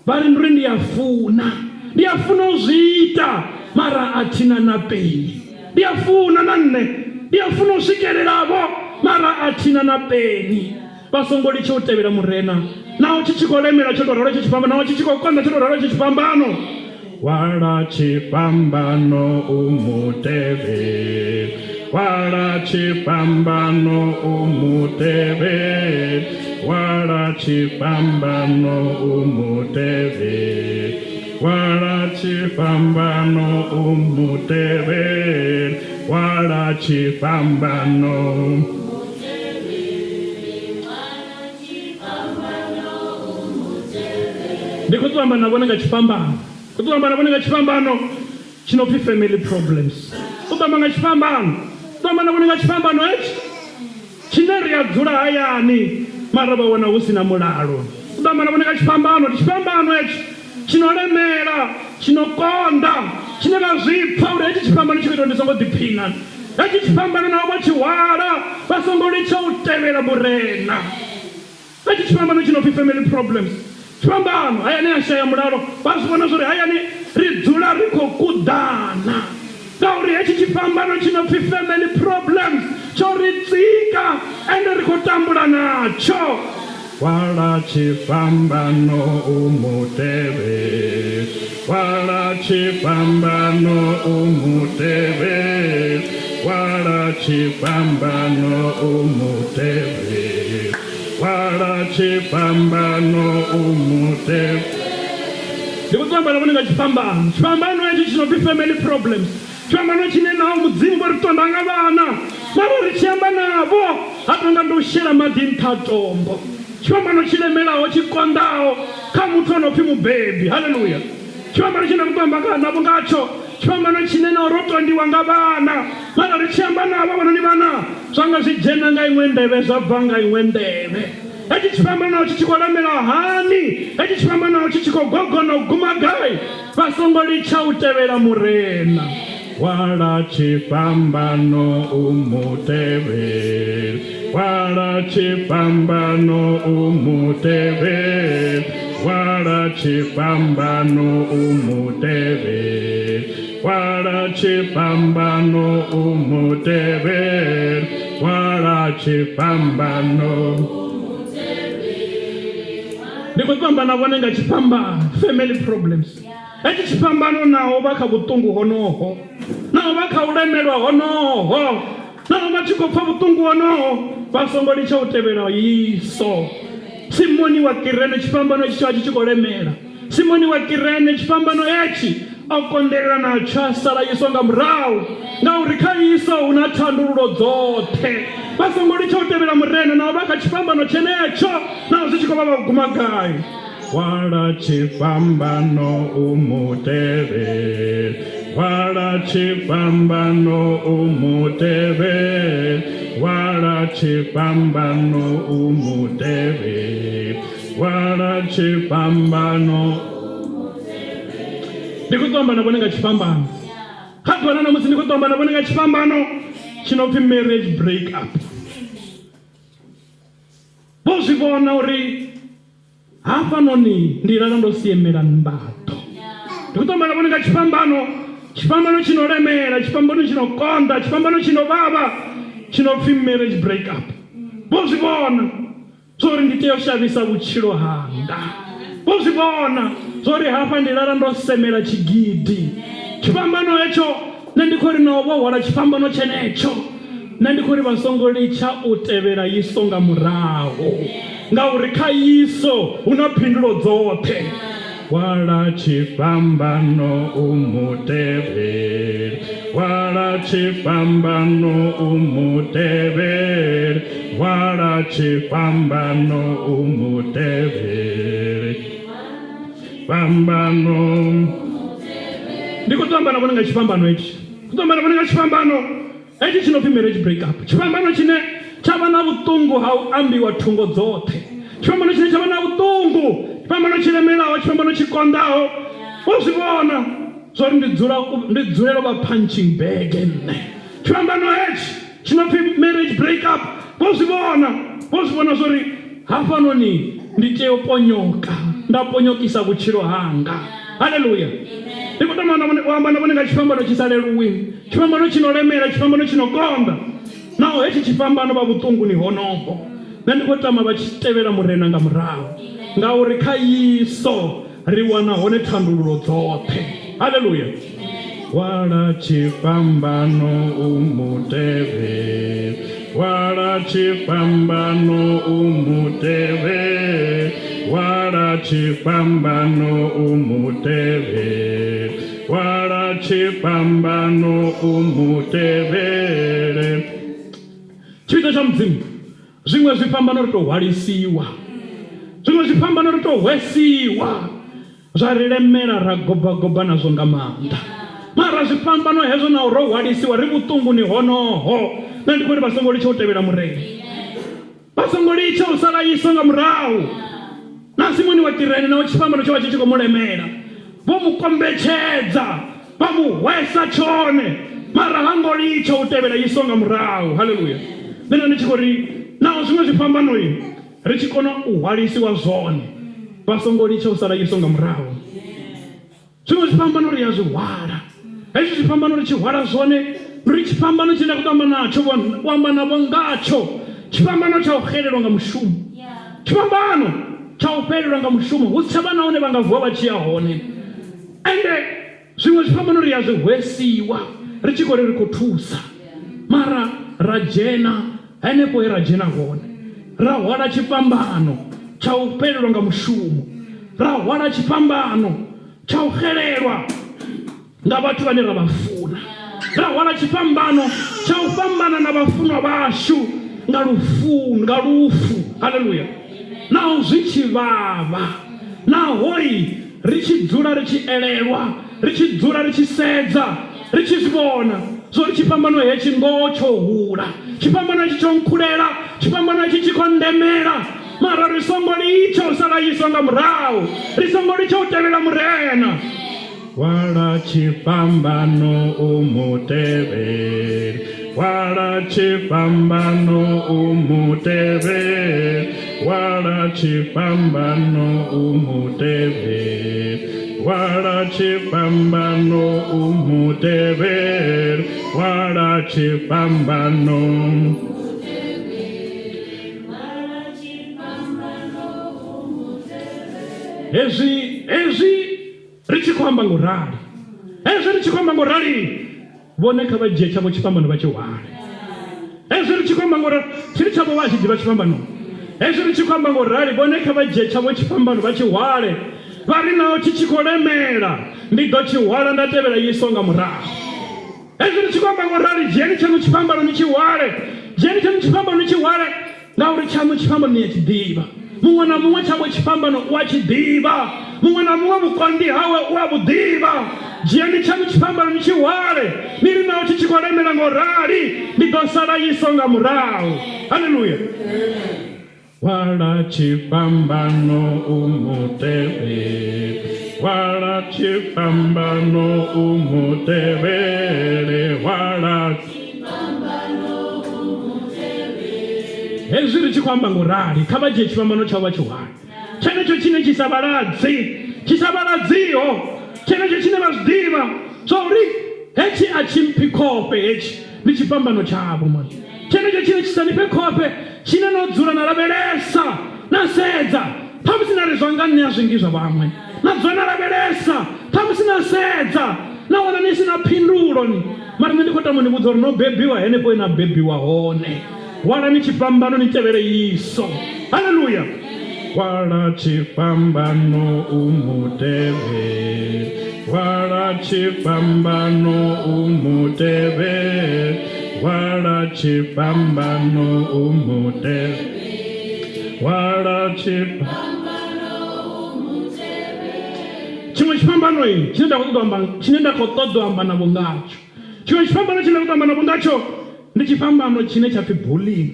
Vha ri, Ndi uri ndi a funa, ndi a funa u zwi ita, mara a thi na na peni. Ndi a funa na nṋe, ndi a funa u swikelela-vho, mara a thi na na peni. Vha songo litsha u tevhela Murena, naho tshi tshi khou lemela tsho tou ralo tshi tshifhambano, naho tshi tshi khou konḓa tsho tou ralo tshi tshifhambano. Hwala tshifhambano u mu tevhele, hwala tshifhambano u mu tevhele, hwala tshifhambano u mu tevhele, hwala tshifhambano u mu tevhele, hwala tshifhambano. Ndi khou ṱoḓa amba na vhone nga tshifhambano. Khou ṱoḓa amba na vhone nga tshifhambano tshi no pfi family problems. U ṱoḓa amba nga tshifhambano. Ṱoḓa amba na vhone nga tshifhambano hetshi tshine ri a dzula hayani mara vha wana hu si na mulalo. U ṱoḓa amba na vhone nga tshifhambano. Ndi tshifhambano hetshi tshi no lemela, tshi no konḓa, tshine vha zwi pfa uri hetshi tshifhambano tshi khou ita uri ndi songo ḓiphina. Hetshi tshifhambano naho vha tshi hwala vha songo litsha u tevhela Murena. Hetshi tshifhambano tshi no pfi family problems, tshifhambano hayani a shaya mulalo, vha zwi vhona zwori hayani ri dzula ri khou kuḓana ngauri hetshi tshifhambano tshi no pfi family problems tsho ri tsika ende ri khou tambula natsho. Hwala tshifhambano u mu tevhele, hwala tshifhambano u mu tevhele, hwala tshifhambano u mu tevhele, hwala tshifhambano u mu tevhele. Ndi khou amba na vhone nga tshifhambano. Tshifhambano hetshi tshi no pfi family problems. Tshifhambano tshine naho Mudzimu vho ri tonda nga vhana, mara ri tshi amba navho ha tou nga ndi u shela maḓi nṱha ha tombo. Tshifhambano tshi lemelaho, tshi konḓaho kha muthu a no pfi mubebi. Haleluya! Tshifhambano tshine nda khou tou amba navho ngatsho, tshifhambano tshine naho ro tondiwa nga vhana, mara ri tshi amba navho havhanoni vhana zwa nga zwi dzhena nga iṅwe nḓevhe zwa bva nga iṅwe nḓevhe. Hetshi tshifhambano tshi tshi khou lemela hani? Hetshi tshifhambano tshi tshi khou gogona u guma gai? Vha songo litsha u tevhela Murena. Hwala tshifhambano u mu tevhele, hwala tshifhambano u mu tevhele, hwala tshifhambano u mu tevhele, hwala tshifhambano u mu tevhele, hwala tshifhambano. Ndi khou ṱo amba na vhone nga tshifhambano, family problems. Hetshi tshifhambano naho vha kha vhuṱungu honoho, naho vha kha u lemelwa honoho, naho vha tshi khou pfa vhuṱungu honoho, vha songo litsha u tevhela Yesu. Simoni wa Kirene tshifhambano hetshi tsho vha tshi tshi khou lemela. Simoni wa Kirene tshifhambano hetshi o konḓelela natsho a sala Yesu nga murahu, ngauri kha Yesu hu na thandululo dzoṱhe. Vha songo litsha u tevhela Murena naho vha kha tshifhambano tshenetsho, naho zwi tshi khou vha vha guma gai. Hwala tshifhambano u mu tevhele, hwala tshifhambano u mu tevhele, hwala tshifhambano u mu tevhele, hwala tshifhambano. Ndi khou ṱo amba na vhone nga tshifhambano. Kha ḓuvha ḽa ṋamusi ndi khou ṱo amba na vhone nga tshifhambano tshi no pfi marriage break up. Vho zwi vhona uri hafhanoni ndi lala ndo siemela mbaḓo. Ndi khou ṱo amba na vhone nga tshifhambano, tshifhambano tshi no lemela, tshifhambano tshi no konḓa, tshifhambano tshi no vhavha, tshi no pfi marriage break up. Vho zwi vhona zwo uri ndi tea u shavhisa vhutshilo hanga. Vho zwi vhona zwo uri hafha ndi lala ndo semela tshigidi. Tshifhambano hetsho nṋe ndi khou ri naho vho hwala tshifhambano tshenetsho, Nṋe ndi khou ri vha songo litsha u tevhela Yesu nga murahu, ngauri kha Yesu hu na phindulo dzoṱhe. Hwala tshifhambano u mu tevhele, hwala tshifhambano u mu tevhele, hwala tshifhambano u mu tevhele. Fhambano. Ndi khou ṱo amba na vhone nga tshifhambano hetshi. Khou ṱo amba na vhone nga tshifhambano. Hetshi tshi no pfi marriage break up, tshifhambano tshine tsha vha na vhuṱungu ha u ambiwa thungo dzoṱhe, tshifhambano tshine tsha vha na vhuṱungu, tshifhambano tshi lemelaho, tshifhambano tshi konḓaho. Vho zwi vhona zwa uri ndi dzula ndi dzulela u vha punching bag nṋe. Tshifhambano hetshi tshi no pfi marriage break up, vho zwi vhona, vho zwi vhona zwa uri hafhanoni ndi tea u ponyoka, nda ponyokisa vhutshilo hanga. Haleluya! Ndi khou tama u amba na vhone nga tshifhambano tshi sa leluwi. Tshifhambano tshi no lemela, tshifhambano tshi no konḓa. Naho hetshi tshifhambano vha vhuṱunguni honoho, nṋe ndi khou tama vha tshi tevhela Murena nga murahu, ngauri kha Yesu ri wana hone thandululo dzoṱhe. Haleluya! Hwala tshifhambano u mu tevhele, hwala tshifhambano u mu tevhele, hwala tshifhambano u mu tevhele. Hwala tshifhambano u mu tevhele. Tshivhidzo tsha Mudzimu, zwiṅwe zwifhambano ri tou hwalisiwa, zwiṅwe zwifhambano ri tou hwesiwa, zwa ri lemela ra gobagoba nazwo nga maanḓa. Mara zwifhambano hezwo naho ro hwalisiwa ri vhuṱunguni honoho, nṋe ndi khou ri vha songo litsha u tevhela Murena. Vha songo litsha u sala Yesu nga murahu. Na Simoni wa Kirene naho tshifhambano tsho vha tshi tshi khou mu lemela, vho mu kombetshedza vha mu hwesa tshone, mara ha ngo litsha u tevhela Yesu nga murahu. Haleluya! Nṋe nda ndi tshi khou ri naho zwiṅwe zwifhambanoi ri tshi kona u hwalisiwa zwone, vha songo litsha u sala Yesu nga murahu. Zwiṅwe zwifhambano ri a zwi hwala. Hezwi zwifhambano ri tshi hwala zwone, ndi uri tshifhambano tshine nda khou amba natsho, u amba navho ngatsho, tshifhambano tsha u xelelwa nga mushumo. Tshifhambano tsha u fhelelwa nga mushumo hu si tsha vha na hune vha nga vuwa vha tshi ya hone. Ende zwiṅwe zwifhambano ri a zwi hwesiwa ri tshi khou ri ri khou thusa, mara ra dzhena henefho he ra dzhena hone ra hwala tshifhambano tsha u fhelelwa nga mushumo, ra hwala tshifhambano tsha u xelelwa nga vhathu vhane ra vha funa, ra hwala tshifhambano tsha u fhambana na vhafunwa vhashu nga lufu nga lufu. Haleluya! Naho zwi tshi vhavha, nahoi ri tshi dzula ri tshi elelwa, ri tshi dzula ri tshi sedza, ri tshi zwi vhona zwo ri tshifhambano hetshi ngoho tsho hula, tshifhambano hetshi tsho nkhulela, tshifhambano hetshi tshi khou ndemela, mara ri songo litsha u sala Yesu nga murahu, ri songo litsha u tevhela Murena. Hwala tshifhambano u mu tevhele, hwala tshifhambano u mu tevhele, hwala tshifhambano u mu tevhele, hwala tshifhambano u mu tevhele, hwala tshifhambano. Hezwi hezwi Ri tshi khou amba ngo rali, hezwi ri tshi khou amba ngo rali, vhone kha vha dzhie tshavho tshifhambano vha tshi hwale. Hezwi ri tshi khou amba ngo rali, tshiri tshavho vha tshi ḓivha tshifhambano. Hezwi ri tshi khou amba ngo rali, vhone kha vha dzhie tshavho tshifhambano vha tshi hwale. Vha ri naho tshi tshi khou lemela, ndi ḓo tshi hwala nda tevhela Yesu nga murahu. Hezwi ri tshi khou amba ngo rali, dzhieni tshaṋu tshifhambano ni tshi hwale, dzhieni tshaṋu tshifhambano ni tshi hwale. Ngauri tshaṋu tshifhambano ni a tshi ḓivha, muṅwe na muṅwe tshawe tshifhambano u a tshi ḓivha, muṅwe na muṅwe vhukonḓi hawe u a vhu ḓivha. Dzhiani tshaṋu tshifhambano ni tshi hwale, ni ri naho tshi tshi khou lemela ngo rali, ndi ḓo sala Yesu nga murahu. Haleluya! Hwala tshifhambano u mu tevhele, hwala tshifhambano u mu tevhele, hwala Hezwi ri tshi khou amba ngo rali, kha vha dzhie tshifhambano tshavho vha tshi hwale, tshenetsho tshine tshi sa vhaladzi, tshi sa vhaladziho, tshenetsho tshine vha zwi ḓivha zwa uri hetshi a tshi mphi khofhe, hetshi ndi tshifhambano tshavho mani, tshenetsho tshine tshi sa ni fhe khofhe, tshine no dzula na lavhelesa na sedza, ṱhamusi na ri zwa nga nṋe a zwi ngi zwa vhaṅwe, na dzula na lavhelesa, ṱhamusi na sedza na wana ni si na phindulo ni. Mara nṋe ndi khou tama u ni vhudza uri no bebiwa henefho he na bebiwa hone. Hwalani tshifhambano ni tevhele Yesu. Haleluya! Hwala tshifhambano u mu tevhele, hwala tshifhambano u mu tevhele, hwala tshifhambano u mu tevhele, hwala tshifhambano u mu tevhele. Tshiṅwe tshifhambano tshine nda khou ṱoḓa u amba tshine nda khou ṱoḓa u amba navho ngatsho. Tshiṅwe tshifhambano tshine nda khou ṱoḓa u amba navho ngatsho ndi tshifhambano tshine tsha pfi bullying.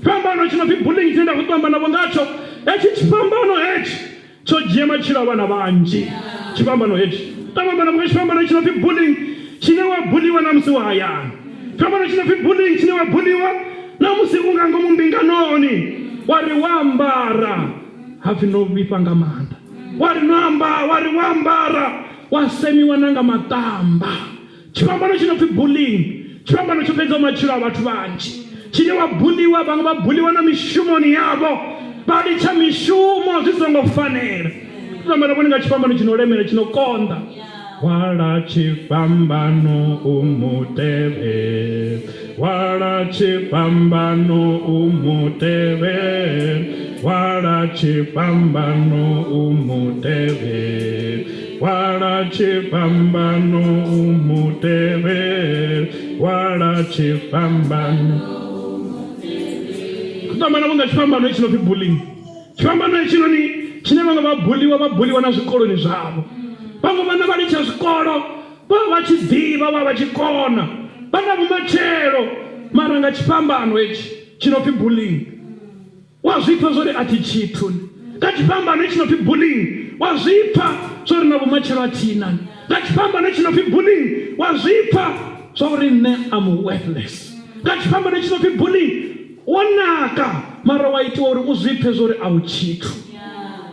Tshifhambano tshi no pfi bullying tshine nda khou ṱoḓa u amba navho ngatsho hetshi tshifhambano hetshi tsho dzhia matshilo a vhana vhanzhi. Tshifhambano hetshi ṱoḓa u amba navho nga tshifhambano tshi no pfi bullying tshine wa buliwa na musi wa hayani. Tshifhambano tshi no pfi bullying tshine wa buliwa na musi u nga ngomu mbinganoni wa ri wa ambara ha pfi no vhifha nga maanḓa. Wa ri no amba, wa ri wa ambara, wa semiwa na nga maṱamba. Tshifhambano tshi no pfi bullying, tshifhambano tsho fhedzaho matshilo a vhathu vhanzhi, tshine wa buliwa, vhaṅwe vha buliwa na mishumoni yavho, vha litsha mishumo zwi songo fanela. Fhambana vhone nga tshifhambano tshi no lemela, tshi no konḓa. Hwala tshifhambano u mu tevhele, hwala tshifhambano u mu tevhele, hwala tshifhambano u mu tevhele, hwala tshifhambano u mu tevhele, hwala tshifhambano. Fhambana vhunga tshifhambano tshi no pfi bullying. Tshifhambano hetshinoni tshine vhaṅwe vha buliwa vha buliwa na zwikoloni zwavho. Vhaṅwe vhana vha litsha zwikolo vha vha tshi ḓivha vha vha tshi kona vha na vhumatshelo mara nga tshifhambano hetshi tshi no pfi bullying wa zwi pfa zwori a thi tshithu nga tshifhambano tshi no pfi bullying wa zwi pfa zwori na vhumatshelo a thina nga tshifhambano tshi no pfi bullying wa zwi pfa zwa uri nṋe am worthless nga tshifhambano tshi no pfi bullying Wo naka mara wa itiwa uri u zwi pfe zwo uri a u tshithu.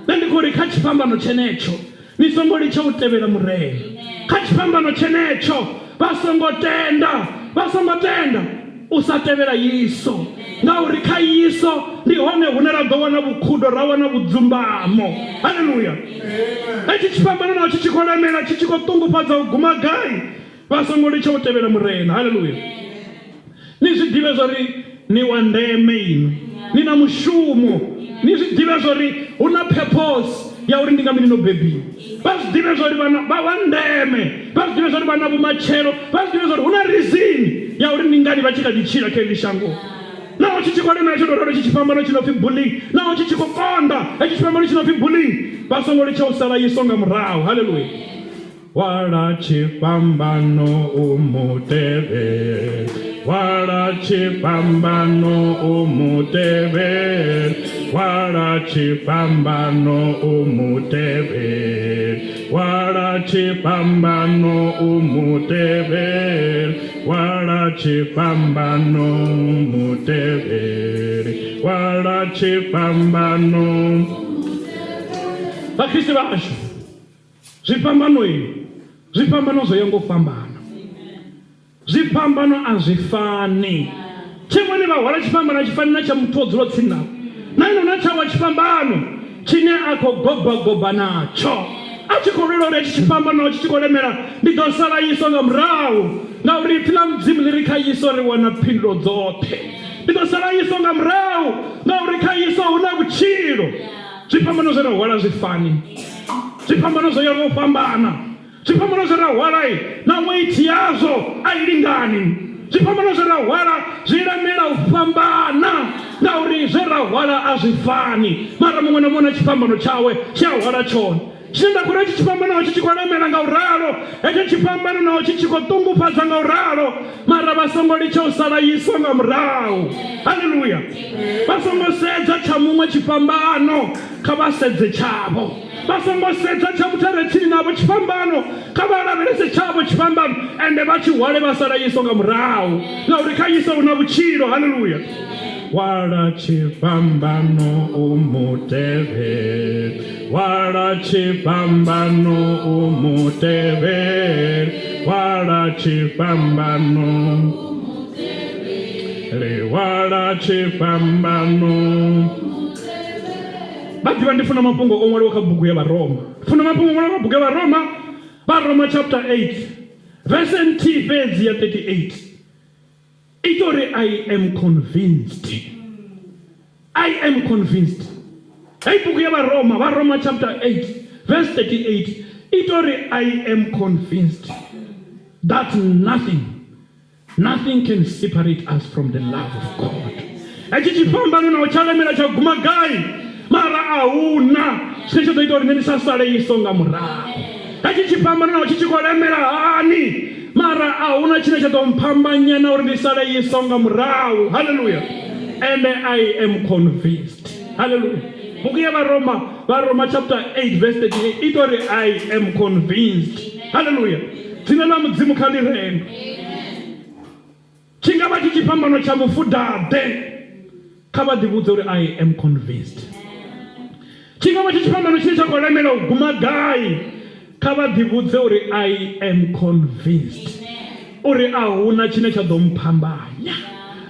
Nṋe ndi khou ri kha tshifhambano tshenetsho ni songo litsha u tevhela Murena. Kha tshifhambano tshenetsho vha songo tenda, vha songo tenda u sa tevhela Yesu, ngauri kha Yesu. Ndi hone hune ra ḓo wana vhukhudo, ra wana vhudzumbamo. Haleluya! Hetshi tshifhambano naho tshi tshi khou lemela, tshi tshi khou ṱungufhadza u guma gai, vha songo litsha u tevhela Murena. Haleluya! Ni zwi ḓivhe zwa uri ni wa ndeme inwi, ni na mushumo. Ni zwi ḓivhe zwa uri hu na purpose ya uri ndi nga mini no bebiwa. Vha zwi ḓivhe zwa uri vhana vha wa ndeme, vha zwi ḓivhe zwa uri vha na vhumatshelo, vha zwi ḓivhe zwa uri hu na reason ya uri ndi ngani vha tshi kha ḓi tshila kha heḽi shango. Naho tshi tshi khou lemela tsho tou ralo tshi tshifhambano tshi no pfi bullying, naho tshi tshi khou konḓa hetshi tshifhambano tshi no pfi bullying, vha songo litsha u sala Yesu nga murahu. Haleluya! Hwala tshifhambano u mu tevhele, hwala tshifhambano u mu tevhele, hwala tshifhambano u mu tevhele, hwala tshifhambano u mu tevhele, hwala tshifhambano u mu tevhele, hwala tshifhambano. Vhakriste vhashu Zwifhambano zwifhambano zwo ya ngo fhambana. Zwifhambano a zwi fani. Tshiṅwe ni vha hwala tshifhambano a tshi fani na tsha muthu o dzula tsini navho. Na ene u na tshawe tshifhambano tshine a khou gobagoba natsho. A tshi khou lwela uri hetshi tshifhambano tshi tshi khou lemela ndi ḓo sala Yesu nga murahu ngauri ipfi ḽa Mudzimu ḽi ri kha Yesu ri wana phindulo dzoṱhe. Ndi ḓo sala Yesu nga murahu ngauri kha Yesu hu na vhutshilo. Zwifhambano zwe ra hwala zwi fani. Zwifhambano zwo ya nga u fhambana. Zwifhambano zwe ra hwala na weight yazwo a i lingani. Zwifhambano zwe ra hwala zwi lemela u fhambana ngauri zwe ra hwala a zwi fani. Mara muṅwe na muṅwe na tshifhambano tshawe tshi a hwala tshone. Tshine nda khou ri hetshi tshifhambano naho tshi tshi khou lemela nga u ralo, hetsho tshifhambano naho tshi tshi khou ṱungufhadza nga u ralo, mara vha songo litsha u sala Yesu nga murahu. Haleluya! Vha songo sedza tsha muṅwe tshifhambano, kha vha sedze tshavho. Vha songo sedza tsha muthu a re tsini navho tshifhambano, kha vha lavhelese tshavho tshifhambano, ende vha tshi hwale vha sala Yesu nga murahu, ngauri kha Yesu hu na vhutshilo. Haleluya! Hwala tshifhambano u mu tevhele, hwala tshifhambano u mu tevhele, hwala tshifhambano le hwala tshifhambano. Vha ḓivha ndi funa mafhungo o ṅwaliwa kha bugu ya Vharoma, funa mafhungo o ṅwaliwa kha bugu ya Vharoma, Vharoma chapter 8 verse nthihi fhedzi ya 38. Ita uri I am convinced. I am convinced. Hei bugu ya Vharoma, Vharoma chapter 8 verse 38 ita uri I am convinced that nothing nothing can separate us from the love of God. Hetshi tshifhambano naho tsha lemela tsha guma gai mara a huna tshine tsha ḓo ita uri nṋe ndi sa sale Yesu nga murahu. Hetshi tshifhambano naho tshi tshi khou lemela hani mara a huna tshine tsha ḓo mphambanya na uri ndi sale Yesu nga murahu. Haleluya! And I am convinced. Haleluya! Bugu ya Vharoma, Vharoma chapter 8 verse 38 i tori I am convinced. Haleluya! Dzina ḽa Mudzimu kha ḽi rendwe. Tshi nga vha tshi tshifhambano tsha mufuda-ḓe? Kha vha ḓivhudze uri I am convinced. Tshi nga vha tshi tshifhambano tshine tsha khou lemela u guma gai? Kha vha ḓivhudze uri I am convinced uri a huna tshine tsha ḓo mphambanya,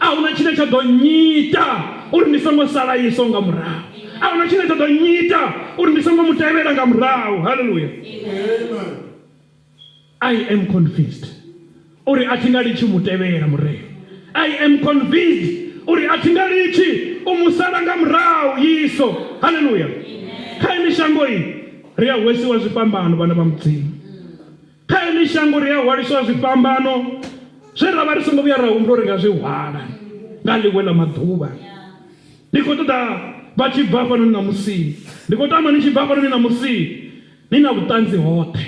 a huna tshine tsha ḓo nnyita uri ndi songo sala Yesu nga murahu, a huna tshine tsha ḓo nnyita uri ndi songo mu tevhela nga murahu. Haleluya! I am convinced uri a thi nga litshi u mu tevhela Murena. I am convinced uri a thi nga litshi u mu sala nga murahu Yesu. Haleluya. Kha heḽi shango i ri a hwesiwa zwifhambano vhana vha Mudzimu. Kha heḽi shango ri a hwaliswa zwifhambano zwe ra vha ri songo vhuya ra humbula uri nga zwi hwala nga ḽiṅwe ḽa maḓuvha. Ndi khou ṱoḓa vha tshi bva hafhanoni ṋamusi. Ndi khou tama ni tshi bva hafhanoni ṋamusi Ni na vhuṱanzi hoṱhe.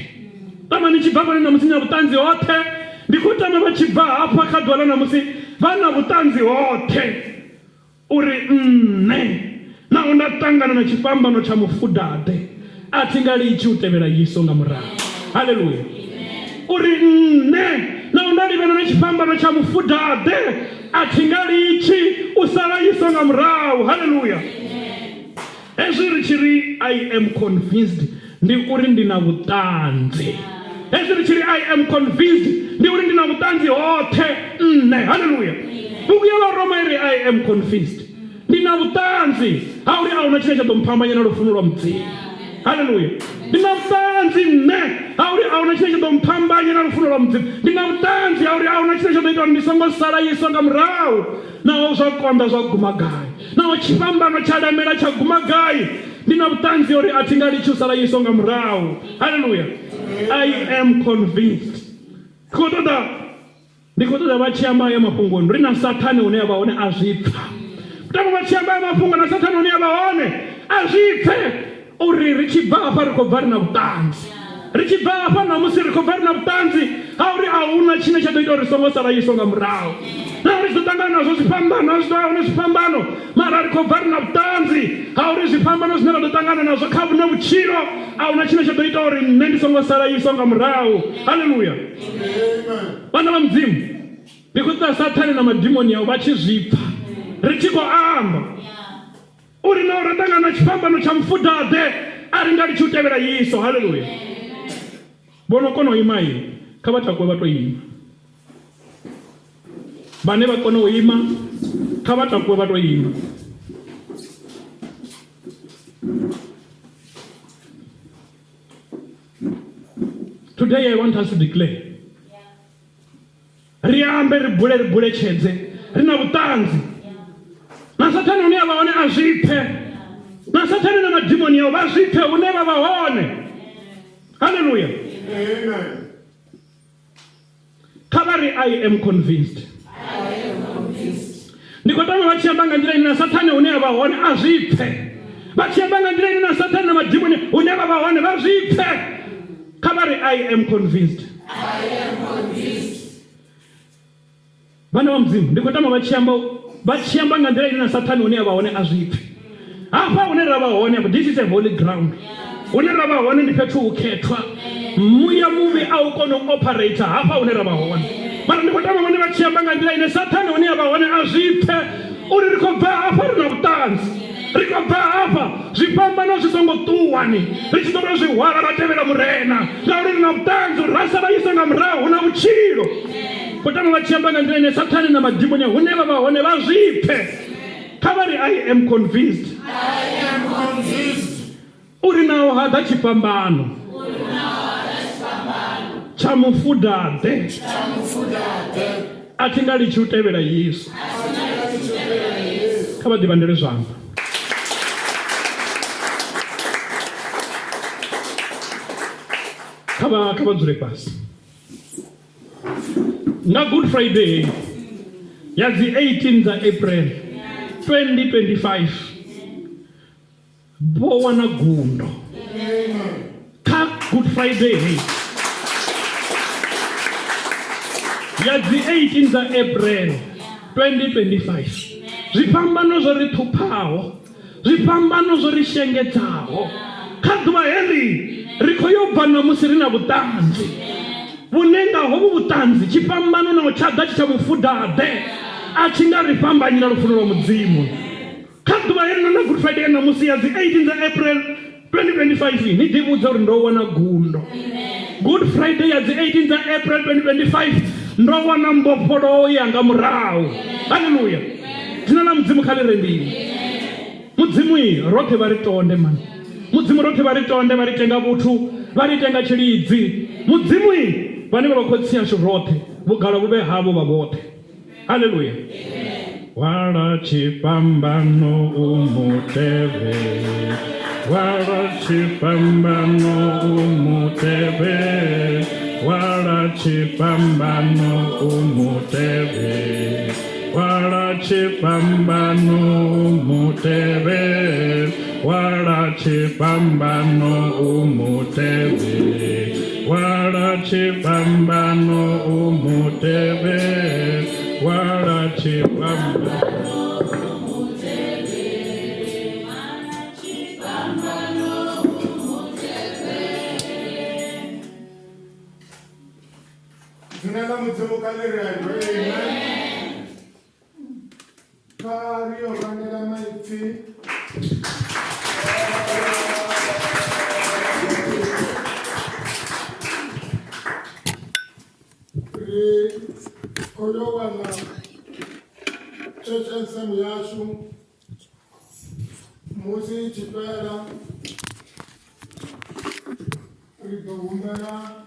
Tama ni tshi bva fhano ṋamusi ni na vhuṱanzi hoṱhe. Ndi khou tama vha tshi bva hafha kha ḓuvha ḽa ṋamusi vha na vhuṱanzi hoṱhe uri nṋe naho nda ṱangana na tshifhambano tsha mufuda-ḓe a thi nga litshi u tevhela Yesu nga murahu. Haleluya! Uri nṋe naho nda livhana na tshifhambano tsha mufuda-ḓe a thi nga litshi u sala Yesu nga murahu. Haleluya! Hezwi ri tshi ri I am convinced ndi uri ndi na vhuṱanzi. Hezwi ri tshi ri I am convinced ndi uri ndi na vhuṱanzi hoṱhe nṋe. Haleluya! Bugu ya Vharoma i ri I am convinced. Ndi na vhuṱanzi ha uri a huna tshine tsha ḓo mphambanya na lufuno lwa Mudzimu. Haleluya! Ndi na vhuṱanzi nṋe ha uri a huna tshine tsha ḓo mphambanya na lufuno lwa Mudzimu. Ndi na vhuṱanzi ha uri a huna tshine tsha ḓo ita uri ndi songo sala Yesu nga murahu, naho zwa konḓa zwa guma gai, naho tshifhambano tsha lemela tsha guma gai. Ndi na vhuṱanzi ha uri a thi nga litshi u sala Yesu nga murahu. Haleluya! I am convinced. Ndi khou ṱoḓa Ndi khou ṱoḓa vha tshi amba haya mafhungo ri na Sathane hune a vha hone a zwi pfa. Tama vha tshi amba haya mafhungo na Sathane hune a vha hone a zwi pfe uri ri tshi bva hafha ri khou bva ri na vhuṱanzi. Ri tshi bva hafha ṋamusi ri khou bva ri na vhuṱanzi ha uri a huna tshine tsha ḓo ita uri ri songo sala Yesu nga murahu. Naho ri tshi ḓo ṱangana nazwo zwifhambano, a zwi ḓo vha hone zwifhambano, mara ri khou bva ri na vhuṱanzi ha uri zwifhambano zwine ra ḓo ṱangana nazwo kha vhuno vhutshilo a huna tshine tsha ḓo ita uri nṋe ndi songo sala Yesu nga murahu. Haleluya! Vhana vha Mudzimu, ndi khou ṱoḓa Sathane na madimoni awe vha tshi zwi pfa ri tshi khou amba uri naho ra ṱangana na tshifhambano tsha mufuda-ḓe, a ri nga litshi u tevhela Yesu. Haleluya! Vho no kona u ima, kha vha takuwe vha tou ima. Vhane vha kona u ima, kha vha takuwe vha tou ima. Today I want us to declare. Ri ambe ri bule ri buletshedze ri na vhuṱanzi. Na Sathane hune a vha hone a zwi pfe. Na Sathane na madimoni awe vha zwi pfe hune vha vha hone. Hallelujah. Amen. Kha vha ri I am convinced. Ndi khou tama vha tshi amba nga nḓila ine na Sathane hune a vha hone a zwi pfe. Vha tshi amba nga nḓila ine na Sathane na madimoni hune vha vha hone vha zwi pfe. Kha vha ri I am convinced. Vhana vha Mudzimu, ndi khou tama vha tshi amba vha tshi amba nga nḓila ine na Sathane hune a vha hone a zwi pfe. Hafha hune ra vha hone afha, this is a holy ground. Hune ra vha hone ndi fhethu hukhethwa. Muya muvhi a u koni u operator hafha hune ra vha hone. Mara ndi khou tama vhone vha tshi amba nga nḓila ine Sathane hune a vha hone a zwi pfe uri ri khou bva hafha ri na vhuṱanzi. Ri khou bva hafha zwifhambano zwi songo ṱuwani ri tshi ḓo tou zwi hwala ra tevhela Murena ngauri ri na vhuṱanzi uri ra sa vha isa nga murahu hu na vhutshilo. Khou tama vha tshi amba nga nḓila ine Sathane na madimoni hune vha vha hone vha zwi pfe. Kha vha ri I am convinced. I am convinced. Uri naho ha ḓa tshifhambano tsha mufuda-ḓe a thi nga litshi u tevhela Yesu. Kha vha ḓivhandele zwanḓa. Kha vha kha vha dzule fhasi. Nga Good Friday ya dzi 18 dza April 2025 vho wana gundo kha Good Friday heyi ya dzi 18 dza April 2025 zwifhambano zwo ri ṱhuphaho Zwifhambano zwo ri shengedzaho kha ḓuvha heḽi, ri khou yo bva ṋamusi ri na vhuṱanzi vhune nga hovhu vhuṱanzi tshifhambano naho tsha ḓa tshi tsha mufuda-ḓe a tshi nga ri fhambanyi na lufuno lwa Mudzimu. Kha ḓuvha heḽino ḽa Good Friday ya ṋamusi ya dzi 18 dza April 2025, ni ḓivhudze uri ndo wana gundo. Good Friday ya dzi 18 dza April 2025 ndo wana mbofholowo yanga murahu. Haleluya! Dzina ḽa Mudzimu kha ḽi rendiwe. Mudzimu i roṱhe vha ri tonde mani. Mudzimu roṱhe vha ri tonde vha ri tenga vhuthu vha ri tenga tshilidzi. Mudzimu i vhane vha vha khotsi ashu roṱhe vhugala vhu vhe havho vha vhoṱhe. Haleluya. Hwala tshifhambano u mu tevhe. Hwala tshifhambano u mu tevhe. Hwala tshifhambano u mu tevhe. Hwala tshifhambano u mu tevhe. Hwala tshifhambano u mu tevhe. Hwala tshifhambano u mu tevhe. Hwala tshifhambano. Dzina ḽa Mudzimu kha ḽi rendwe. Amen. Kha ri yo rangela maipfi ri khou yo wana church anthem yashu. Musi i tshi fhela ri ḓo humbela.